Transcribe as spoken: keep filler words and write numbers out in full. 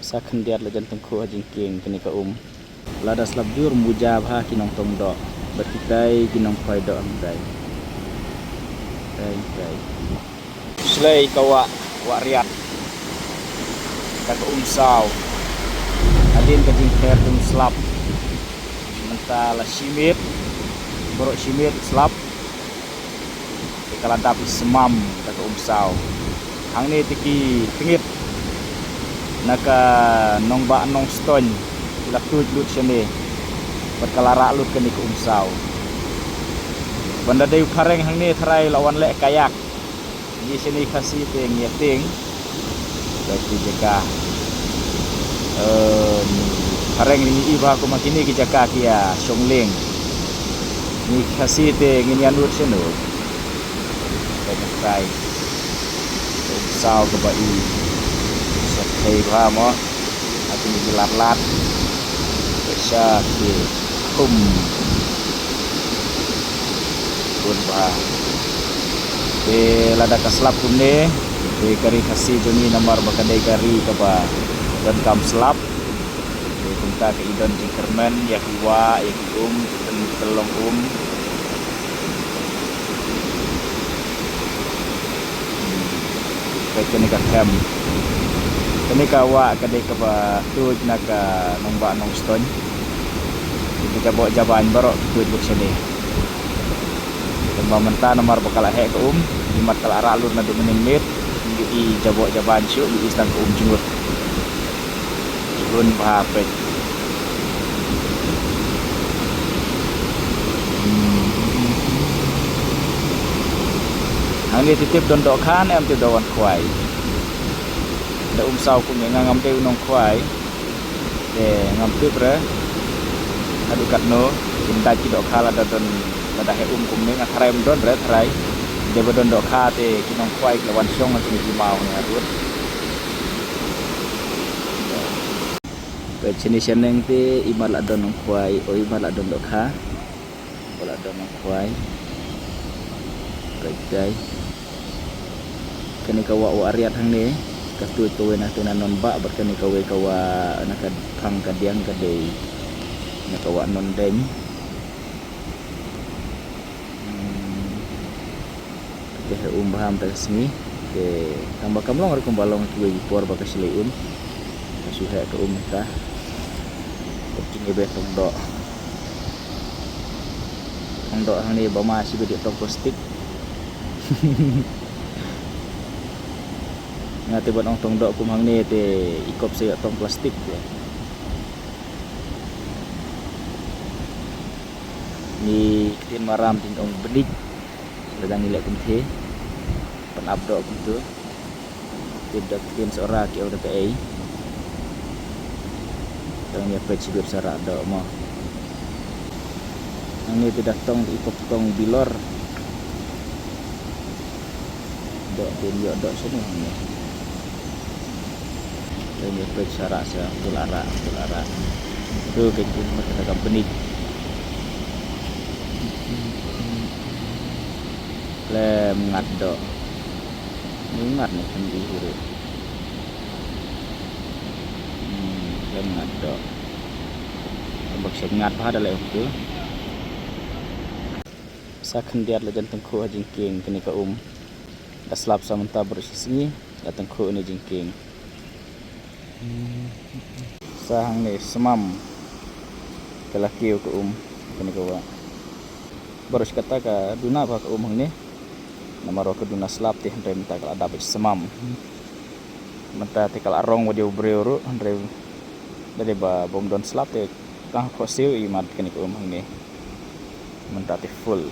Sa khyndiat la jan tyngkhuh ha jingkieng kane ka um. Lada slap jur muja bha ki nongtong doh bad kitai ki nongkhwai doh hangtai. Tai, tai. Shlei ka wah, wah riat. Da ka um saw. Hadien ka jingpher dum slap. Mynta la shi miet. Baroh shi miet slap. Te ka la dap i smam da ka um saw. Hangne te ki tngit na ka nongbah Nongstoiñ ki la tuid lut shane. Bad ka la rah lut kane ka um saw. Ban da dei u phareng hangne tharai la wan leh kayak. Ngi shane Khasi te ngi ïa tieng. Ba ki jaka. Em, phareng ngi i ba kuma kine ki jaka ki ïa shong lieng. Ngi Khasi te ngin ïa nud shano. Ba ka kai. Ka um saw kaba i. Sa thei ba mo. Ati ngi lat lat. Ka sha ki khum. Bun ba. Te lada ka slap kumne, te ka ri Khasi jong ngi namar ba ka dei ka ri kaba donkam slap. Te kumta ka i don jingkyrmen ïa ki wah, ïa ki um, ki tyn-, ki tyllong um. Peit kane ka them. Kane ka wah ka dei kaba tuid na ka nongbah Nongstoiñ. Ki jaboh jaban baroh ki tuid bad shane. Kumba mynta namar ba ka la heh ka um, imat ka la rah lut naduh mynnin miet, ngi i jaboh jaban shuh, ngi i tang ka um jngut. Hun bha peit. Hangne te tip don dohkha ne em tip da wan khwai. Da um saw kumne nga ngam dei u nongkhwai. Te ngam tip re. Haduh katno kin dait ki dohkha lada don, lada heh um kumne, nga tharai ym don re tharai. Dei ba don dohkha te ki nongkhwai ki la wan shong ha kine ki maw ne harud. Peit shane shaneng te imat la don nongkhwai, o imat la don dohkha. Ba la don nongkhwai. Peit dei. Kane ka wah, wah riat hangne ka tuid kawei na te na nongbah bad kane kawei ka wah na ka phang ka diang ka dei na ka wah Nondeiñ. Hmm. Te heh um bha mynta ka sngi. Te tang ba kam long ruh kumba long kiwei ki por ba ka shlei un. Ka shu heh ka um mynta. Te kine ba tong doh. Tong doh hangne ba ma shi ba dei tong plastik. Nga te ban ong tong doh kum hangne te i kop sa ïoh tong plastik te. Ngi ktien Maram te ngi ong bnik. Lada ngi leh kumthe. Pan ap doh kumtu. Tip da ktien Sohra ki ong da kaei. Tang ïa peit shibit sa rah doh mo. Hangne te da tong i pok tong bilor. Doh te ïoh doh shano hangne. Tang ïa peit sa rah sa tul arah, tul arah. Tu ka jingmut ka company. Lem ngat doh. Ni ngat ne kan di huru. Hmm, lem ngat doh. Bak shet ngat bha da leh tu. Sa khyndiat la jan tyngkhuh ha jingkieng kane ka um. Da slap sa mynta baroh shi sngi la tyngkhuh ne jingkieng. Sa hangne smam. Ka la kiew ka um kane ka wah. Baroh shi katta ka duna bha ka um hangne. Namar ba ka duna slap te hynrei mynta ka la dap beit smam. Mynta te ka la rong wat ïa u briew ruh hynrei da dei ba bym don slap te ka khohsiew imat kane ka um hangne. Mynta te full.